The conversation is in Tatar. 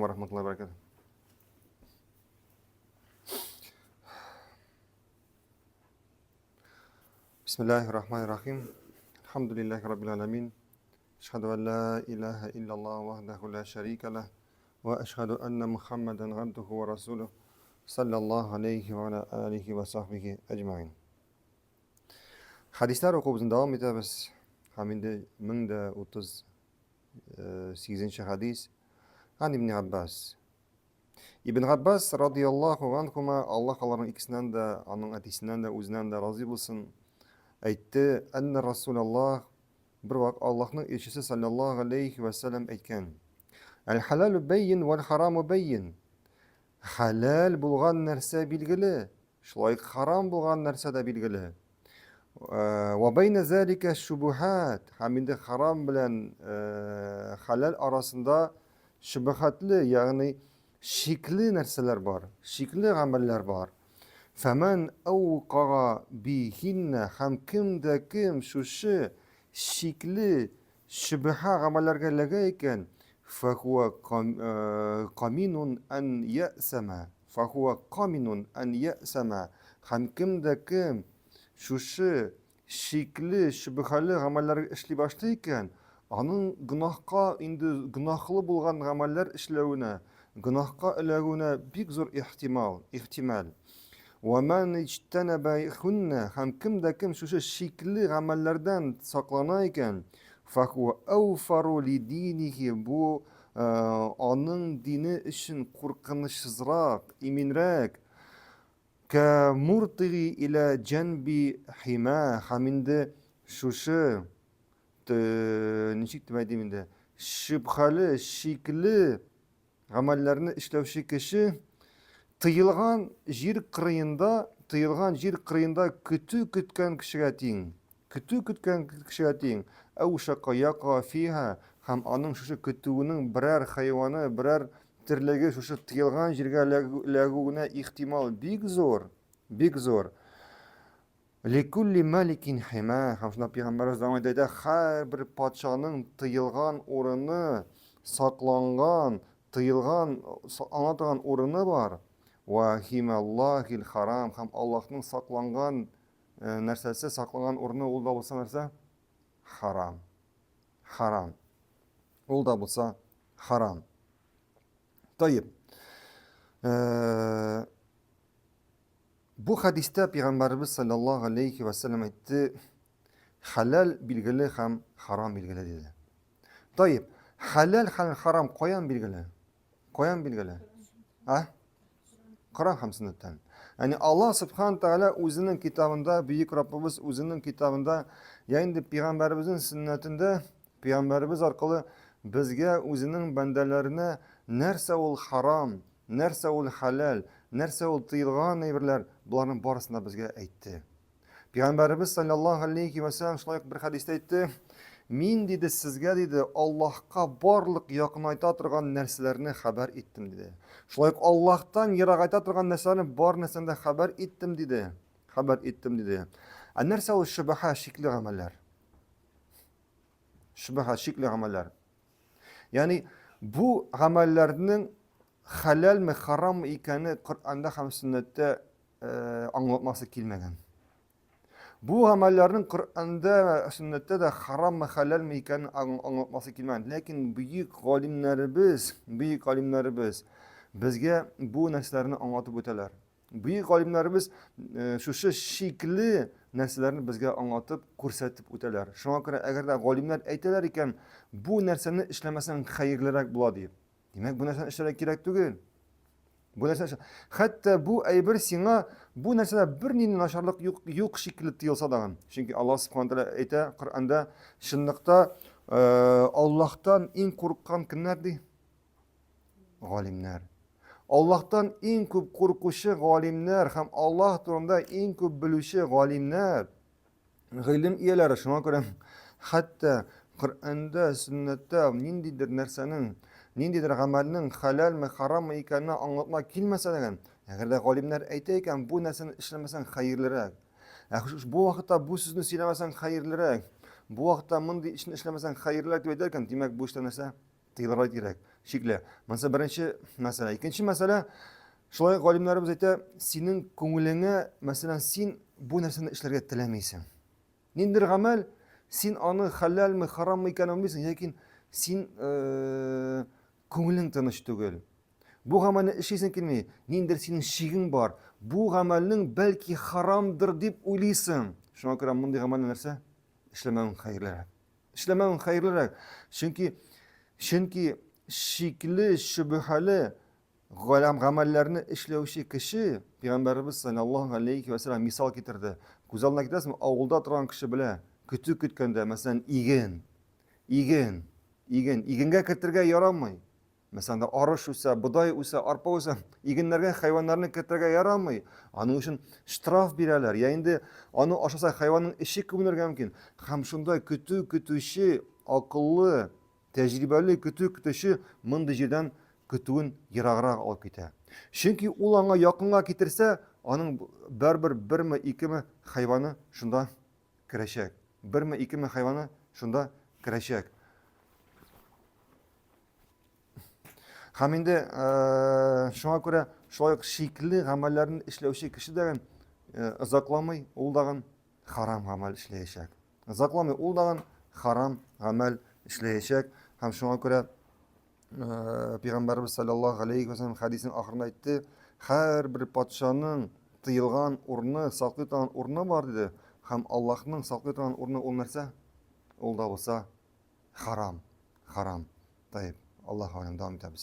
Ва рахматуллахи ва баракатуһ. Бисмиллахи рахмани рахим. Алхамдулиллахи раббил аламин. Ашһаду ан ла илаһа иллаллах вахдаху ла шарика лах ва ашһаду анна Мухаммадан абдуху ва расулух саллаллаху алейхи ва аля алихи ва сахбихи аҗмаин. Хәдисләр укуыбызны дәвам итәбез. Һәм инде 1038 нче хәдис. Ан ибн Аббас. Ибн Аббас радияллаху анхума, Аллаһ аларның икесеннән дә, аның әтисеннән дә, үзеннән дә разый булсын, әйтте, әннә Расулаллах, бер вак Аллаһның илчесе саллаллаху алейхи ва сәлләм әйткән. Әл халалу бәйин вәл хараму бәйин. Хәләл булган нәрсә билгеле, шулай ук харам булган нәрсә дә билгеле. Ва бәйнә залика шубухат. Һәм инде харам белән хәләл арасында шубухатлы, ягъни шикле нәрсәләр бар, шикле гамәлләр бар. Фәмән әүкага бихиннә һәм кем дә кем шушы шикле шөбһә гамәлләргә эләгә икән, фәхуә каминун ән ясәмә, фәхуә каминун ән ясәмә, һәм кем дә кем шушы шикле, шөбһәле гамәлләр эшли башлый икән, аның гөнаһка инде гөнаһлы булган гамәлләр эшләвенә, гөнаһка эләгүенә бик зур ихтимал, ихтимал. Ва ман иҗтәнәбә хунна, һәм кем дә кем шушы шикле гамәлләрдән саклана икән, фахуа әүфару лидинихи, бу аның дине өчен куркынычсызрак, иминрәк. Кә муртиги илә җәнби хима, һәм инде шушы ничек дип әйтим инде, шөбһәле, шикле Гамәлләрне эшләүче кеше тыелган җир кырыенда, тыелган җир кырыенда көтү көткән кешегә тиң. Көтү көткән кешегә тиң. Әүшака яка фиһа һәм аның шушы көтүенең берәр хайваны, берәр терлеге шушы тыелган җиргә эләгүенә ихтимал бик зур, бик зур. Ликулли маликин хима. Һәм шунда пәйгамбәребез дәвам итә, әйтә, һәрбер патшаның тыелган урыны, сакланган, тыелган, саклана торган урыны бар. Ва хималлахил харам. Һәм Аллаһның сакланган э, нәрсәсе, сакланган урыны ул да булса нәрсә? Харам. Харам. Ул да булса харам. Таеп. Э, Бу хәдистә пәйгамбәребез саллаллаһу алейхи ва сәлләм әйтте, хәләл билгеле һәм харам билгеле диде. Таип, хәләл һәм харам каян билгеле? Каян билгеле? А? Коран һәм сөннәттән. Ягъни Аллаһ субхана тааля үзенең китабында, бөек Раббыбыз үзенең китабында, я инде пәйгамбәребезнең сөннәтендә, пәйгамбәребез аркылы безгә үзенең бәндәләренә нәрсә ул харам, Нәрсә ул хәләл, нәрсә ул тыелган әйберләр, боларның барысын да безгә әйтте. Пәйгамбәребез саллаллаһу алейхи ва сәлләм шулай ук бер хәдистә әйтте, мин диде сезгә диде Аллаһка барлык якынайта торган нәрсәләрне хәбәр иттем диде. Шулай ук Аллаһтан ерагайта торган нәрсәләрне бар нәрсәне дә хәбәр иттем диде. Хәбәр иттем диде. Ә нәрсә ул шөбһә шикле гамәлләр? Шөбһә шикле гамәлләр. Ягъни бу гамәлләрнең хәләлме, хараммы икәне Коръәндә һәм сөннәттә э, аңлатмасы килмәгән. Бу гамәлләрнең Коръәндә, сөннәттә дә хараммы, хәләлме икәнен аңлатмасы килмәгән. Ләкин бөек галимнәребез, бөек галимнәребез безгә бу нәрсәләрне аңлатып үтәләр. Бөек галимнәребез э, шушы шикле нәрсәләрне безгә аңлатып, күрсәтеп үтәләр. Шуңа күрә әгәр дә галимнәр әйтәләр икән, бу нәрсәне эшләмәсәң хәерлерәк була дип. Димәк, бу нәрсәне эшләргә кирәк түгел. Бу нәрсә хәтта бу әйбер сиңа бу нәрсәдә бернинди начарлык юк, юк шикелле тоелса да. Чөнки Аллаһ субхана тәгалә әйтә Коръәндә, чынлыкта э, Аллаһтан иң курыккан кемнәр ди? Галимнәр. Аллаһтан иң күп куркучы галимнәр һәм Аллаһ турында иң күп белүче галимнәр, гыйлем ияләре. Шуңа күрә хәтта Коръәндә, сөннәттә ниндидер нәрсәнең, ниндидер гамәлнең хәләлме, хараммы икәненә аңлатма килмәсә дә, әгәр дә галимнәр әйтә икән, бу нәрсәне эшләмәсәң хәерлерәк. Ә бу вакытта бу сүзне сөйләмәсәң хәерлерәк. Бу вакытта мондый эшне эшләмәсәң хәерлерәк дип әйтә икән, димәк, бу эштә нәрсә? Тыелырга кирәк. Шикле. Монысы беренче мәсьәлә. Икенче мәсьәлә, шулай ук галимнәребез әйтә, синең күңелеңә, мәсәлән, син бу нәрсәне эшләргә теләмисең. Ниндидер гамәл, син аны хәләлме, хараммы икәнен белмисең, ләкин син э, күңелең тыныч түгел. Бу гамәлне эшлисең килми, ниндидер синең шигең бар. Бу гамәлнең бәлки харамдыр дип уйлыйсың. Шуңа күрә мондый гамәлне нәрсә? Эшләмәвең хәерлерәк. Эшләмәвең хәерлерәк. Чөнки чөнки шикле, шөбһәле галам гамәлләрне эшләүче кеше, пәйгамбәребез саллаллаһу алейхи ва саллям мисал китерде. Күз алдына китерәсеңме, авылда торган кеше белә, көтү көткәндә, мәсәлән, иген, иген, иген, игенгә кертергә ярамый. Мәсәлән, арыш үсә, бодай үсә, арпа үсә, игеннәргә хайваннарны кертергә ярамый. Аның өчен штраф бирәләр. Я инде аны ашаса хайванның эче күбенергә мөмкин. Һәм шунда көтү көтүче, акыллы, тәҗрибәле көтү көтүче мондый җирдән көтүен ераграк алып китә. Чөнки ул аңа якынга китерсә, аның барыбер берме, икеме хайваны шунда керәчәк. Берме, икеме хайваны шунда керәчәк. Һәм инде э, шуңа күрә шулай ук шикле гамәлләрне эшләүче кеше дә э, озакламый, ул дагын харам гамәл эшләячәк. Озакламый, ул дагын харам гамәл эшләячәк. Һәм шуңа күрә э, Пәйгамбәрбез саллаллаһу алейхи ва саллям хәдисенең ахырында әйтте, һәрбер патшаның тыелган урыны, саклый торган урыны бар диде. Һәм Аллаһның саклый торган урыны ул нәрсә? Ул да булса харам. Харам. Таип. Аллаһу алям. Дәвам итәбез.